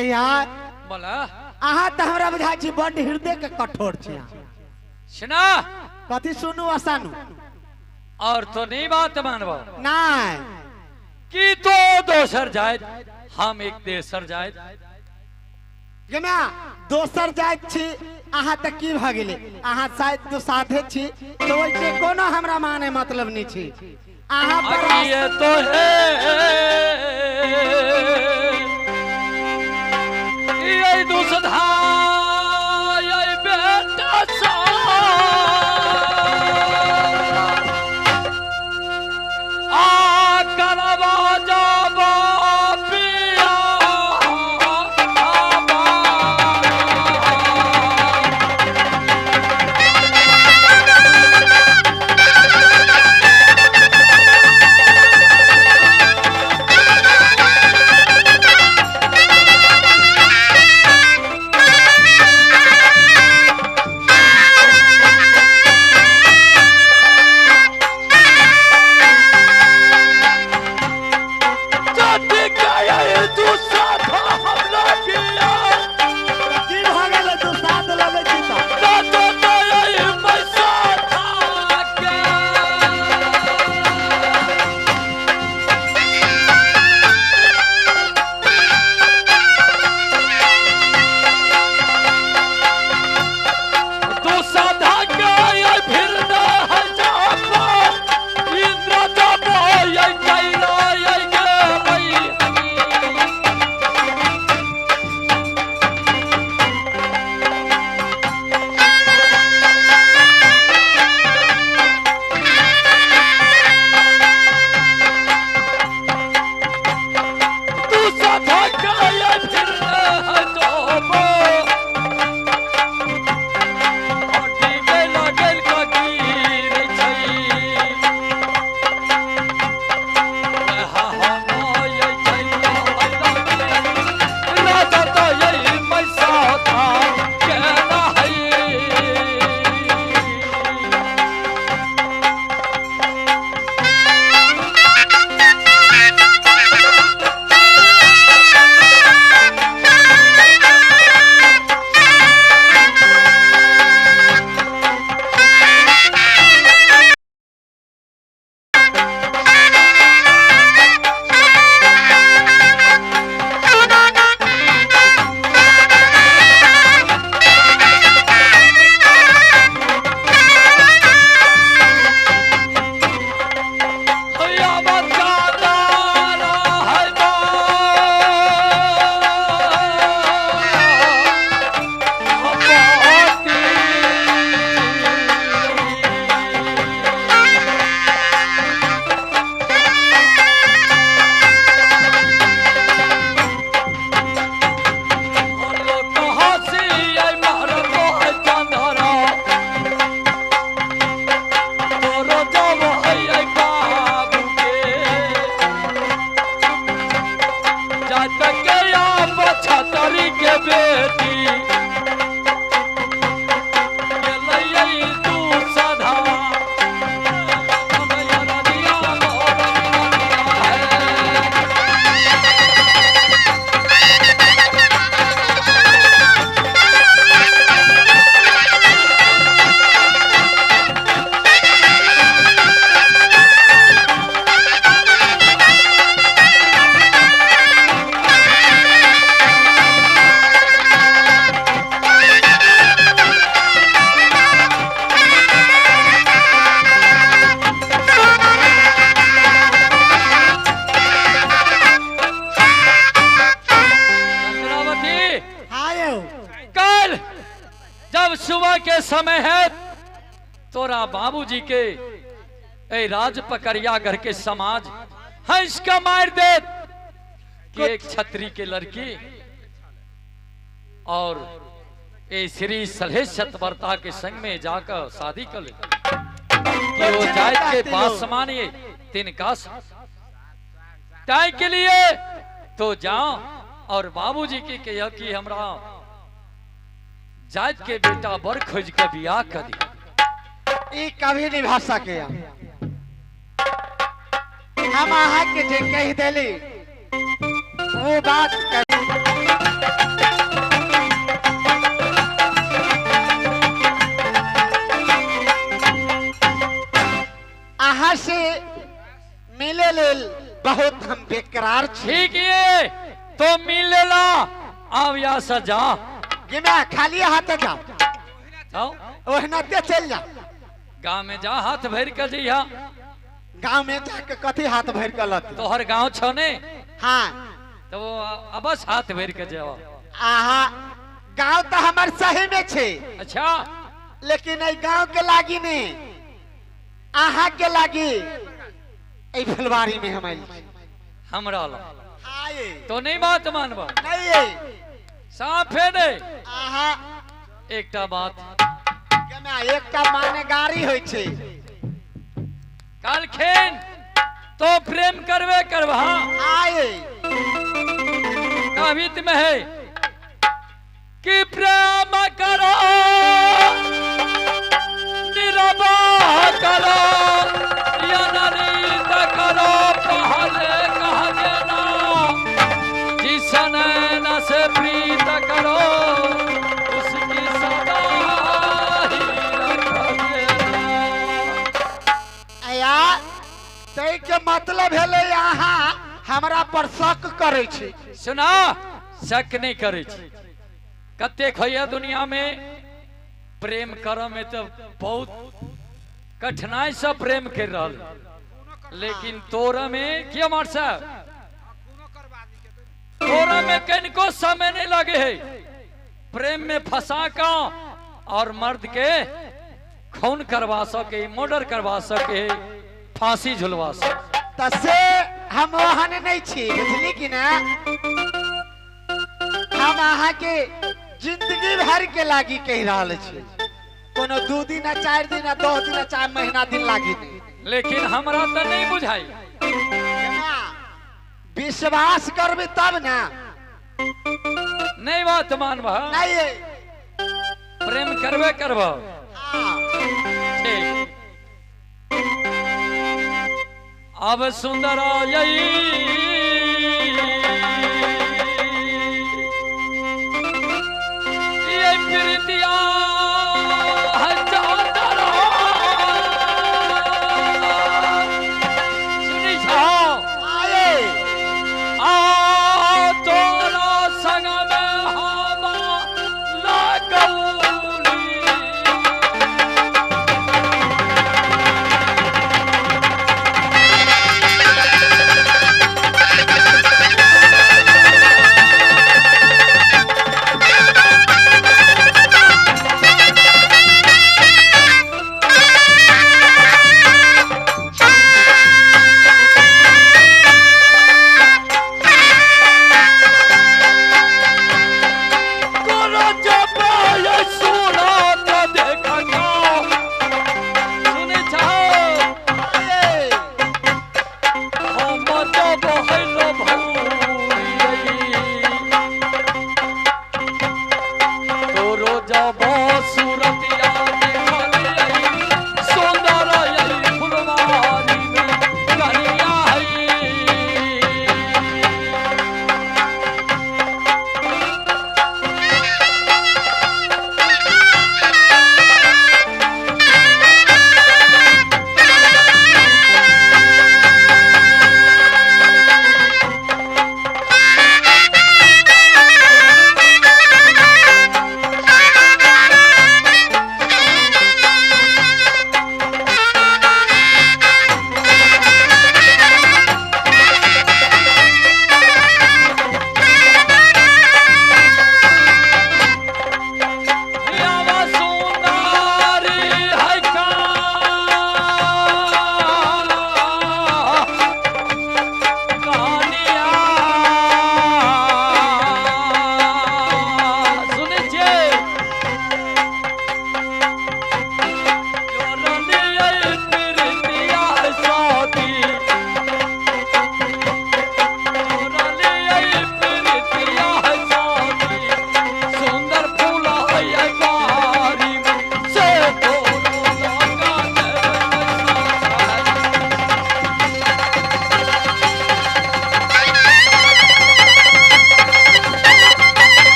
यार बोला अहाँ तऽ हमरा बुझाइ छी बड्ड हृदय के कठोर छी अहाँ। सुना कथी सुनू असानू और तो नहीं बात मानबो नहीं कि तो दोसर जाए हम एक देसर जाए गम्या दोसर जाइत छी अहाँ तऽ की भऽ गेलै अहाँ शायद तो साथे छी तऽ ओहिसे कोनो हमरा माने मतलब नहीं छी अहाँ पर ये तो है ये दुसधा ये बेटा सा आ करवा जाबो पिया की भऽ गेलै तू साथ लगै छी तऽ चंद्रावती हाँ यौ कल जब सुबह के समय है तोरा बाबूजी के ए राज पकड़िया घर के समाज हंस का मार दे कि एक छत्री के लड़की और ए श्री सलेश सतवर्ता के संग में जाकर शादी कर ले कि वो जात के पास मानिए तिनका टाई के लिए तो जाओ और बाबूजी की कहो कि हमरा जात के बेटा बर खोज के बियाह कर दी ई कभी नहीं भा सके हम अहाँ के जे कह देली वो बात कभी बेकरार छी। ठीक ये तो मिल लेला आब या से जा। गे माय खाली हाथे जा। जाओ। ओहिनाते चलि जा। गाँव में जा हाथ भर के जइहा। गाँव में जाके कथी हाथ भर के लत? तोहर गाँव छौ ने? हाँ। तो वो अबस हाथ भर के जाओ। आहा गाँव तो हमार सही में छे। अच्छा। लेकिन एहि गाँव के लागी ने आहा के लागी एहि फुलवारी में हम आइल छी। हमरा ला। हाँ ये। तो नहीं बात मानबा? नहीं ये। साफे नहीं। आहा। एकटा बात। केना एकटा माने गाड़ी होय छे। कालखेन तो प्रेम करबे करबा। आए। कवित में है कि प्रेम करो निरवाह करो या नरीत करो पहले कह देना जिसने न से प्रीत करो उसकी सदा ही रख देना। आया तै के मतलब हेले अहाँ हमरा पर शक करे छी। सुना शक नहीं करे छी। कतेक होइया दुनिया में प्रेम करऽ में तो बहुत कठिनाई से प्रेम कर रहल, लेकिन तोरा में क्या मार साहब तोरा में कनको समय नहीं लगे है। प्रेम में फंसा का और मर्द के खून करवा सके, मर्डर करवा सके, फांसी झुलवा सके। त से हम ओहन नहीं छी, बुझली कि ना? हम अहाँ के जिंदगी भर के लागी कह रहल छी, कोनो 2 दिन 4 दिन 10 दिन 4 महीना दिन लागी नहीं। लेकिन हमरा तो नहीं बुझाई। विश्वास करबी तब ना। नहीं बात मानबा। नहीं प्रेम करबे करबा। हाँ। ठीक। अब सुंदर यही प्रीतिया सुनी छो आए आ तोरा संग में हम लगौली।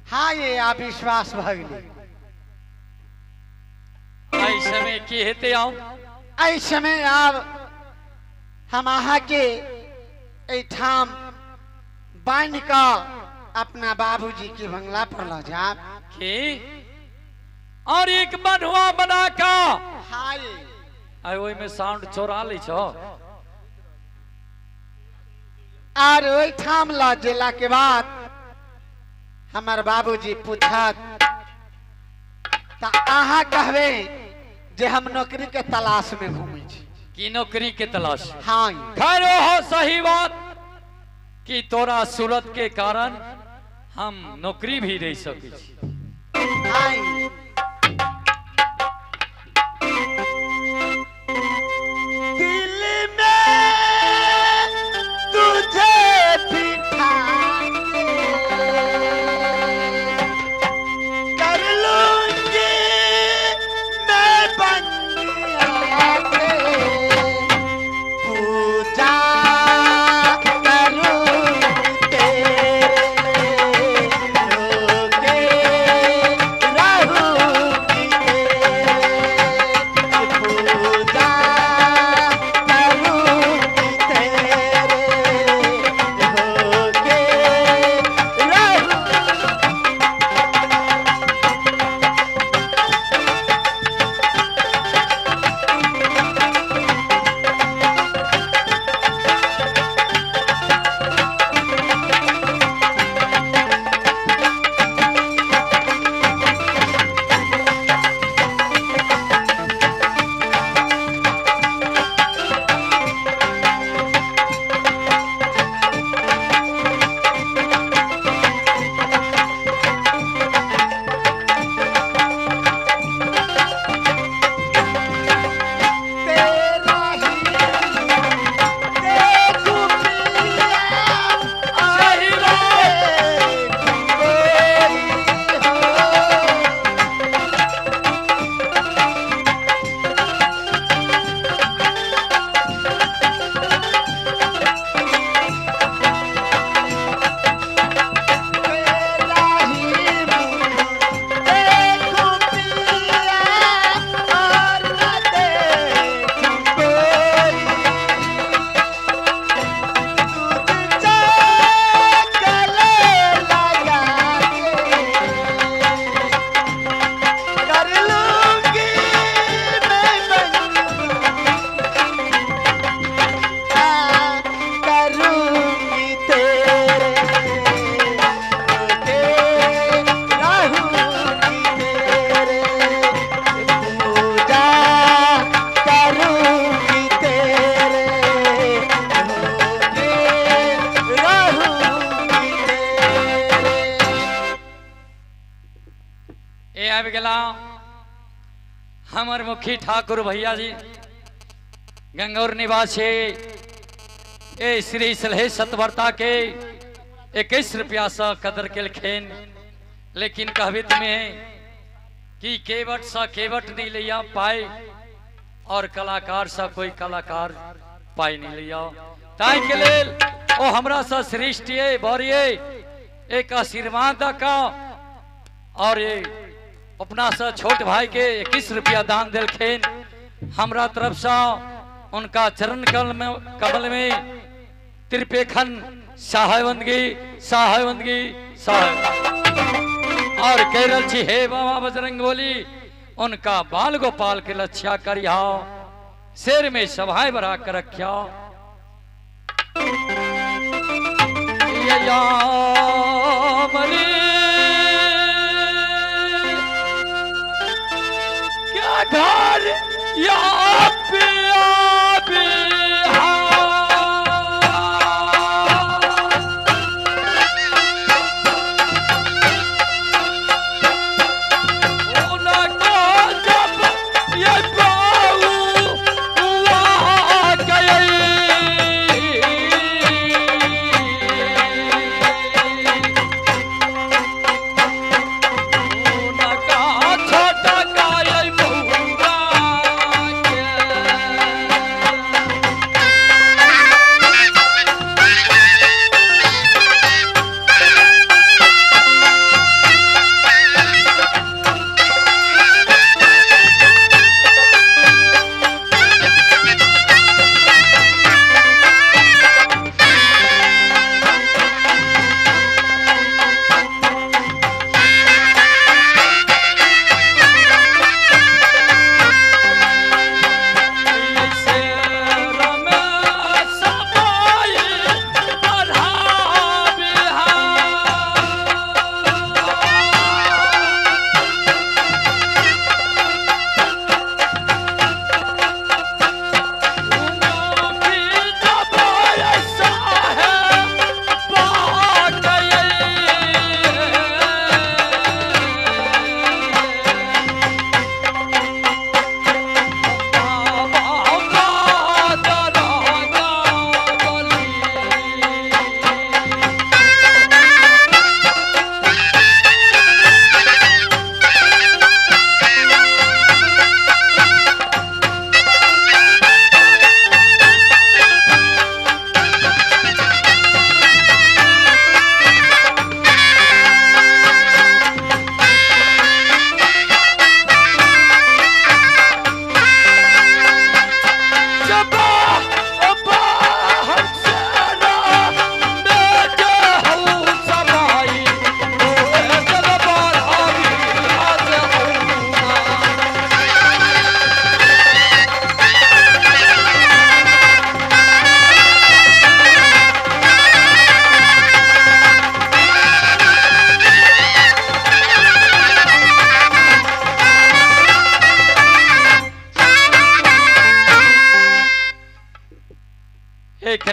हाँ ये आ विश्वास भऽ गेलै। एहि समय की हेतै आउ? एहि समय आब हम अहाँके एहिठाम बान्हि कऽ अपना बाबूजी के बंगला पर लऽ जायब। की और एक बन्हुआ बना कऽ? हाँ ये। आइ ओहिमे साउंड चोरा लै छौ। आर ओहिठाम लऽ गेला के बाद हमर बाबूजी पूछत तऽ अहाँ कहबै जे हम नौकरी के तलाश में घूमै छी। की नौकरी के तलाश? हाँ। खैर हो सही बात कि तोरा सूरत के कारण हम नौकरी भी रह सकै छी। हाँ। दिल में तुझे बिठा के कर लूंगी मैं बंदिया के पूजा करूंगी तेरे रोके रहूंगी तेरे पूजा करूंगी तेरे होके रहूंगी। तेरा ही देखूं पिया और सही बात। देखूं कोई हो। तेरा ही मुख देखूं पिया और न देखूं कोई। तुझसे गले लगा के कर लूंगी मैं बंदा करूंगी तेरे होके रहूंगी तेरे पूजा करूंगी तेरे होके रहूंगी तेरे। ए आबि गेला हमर मुखी ठाकुर भैया जी गंगौर निवासी ए श्री सलहे सतवर्ता के 21 रुपया से कदर केलखिन। लेकिन कहबित में कि केवट सा केवट नहीं लिया पाए और कलाकार सा कोई कलाकार पाई नहीं लिया। ताहि के लेल ओ हमरा सा श्रेष्ठ ये बड़िए एक आशीर्वाद का और ये अपना सा छोट भाई के 21 रुपया दान दिलखिन। हमरा तरफ से उनका चरण कमल में त्रिपेखन सहायवंदगी सहायवंदगी सहाय और कह रहल छी हे बाबा बजरंग बोली उनका बाल गोपाल के लक्ष्या करिया शेर में सभाए बढ़ा कर रखिया। क्या घर या पिया बिहार। उनका जब ये बाऊ हुआ गई। उनका छोटा गाय बहुआ के।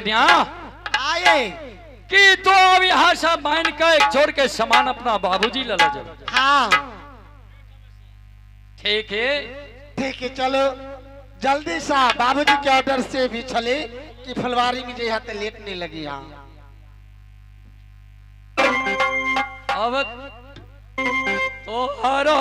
कन्या आए कि तो अब यहाँ से मान का एक छोड़ के सामान अपना बाबूजी लला जाओ। हाँ ठीक है ठीक है, चलो जल्दी सा बाबूजी के ऑर्डर से भी चले कि फुलवारी में जो है लेट नहीं लगी। हाँ अब तो हरो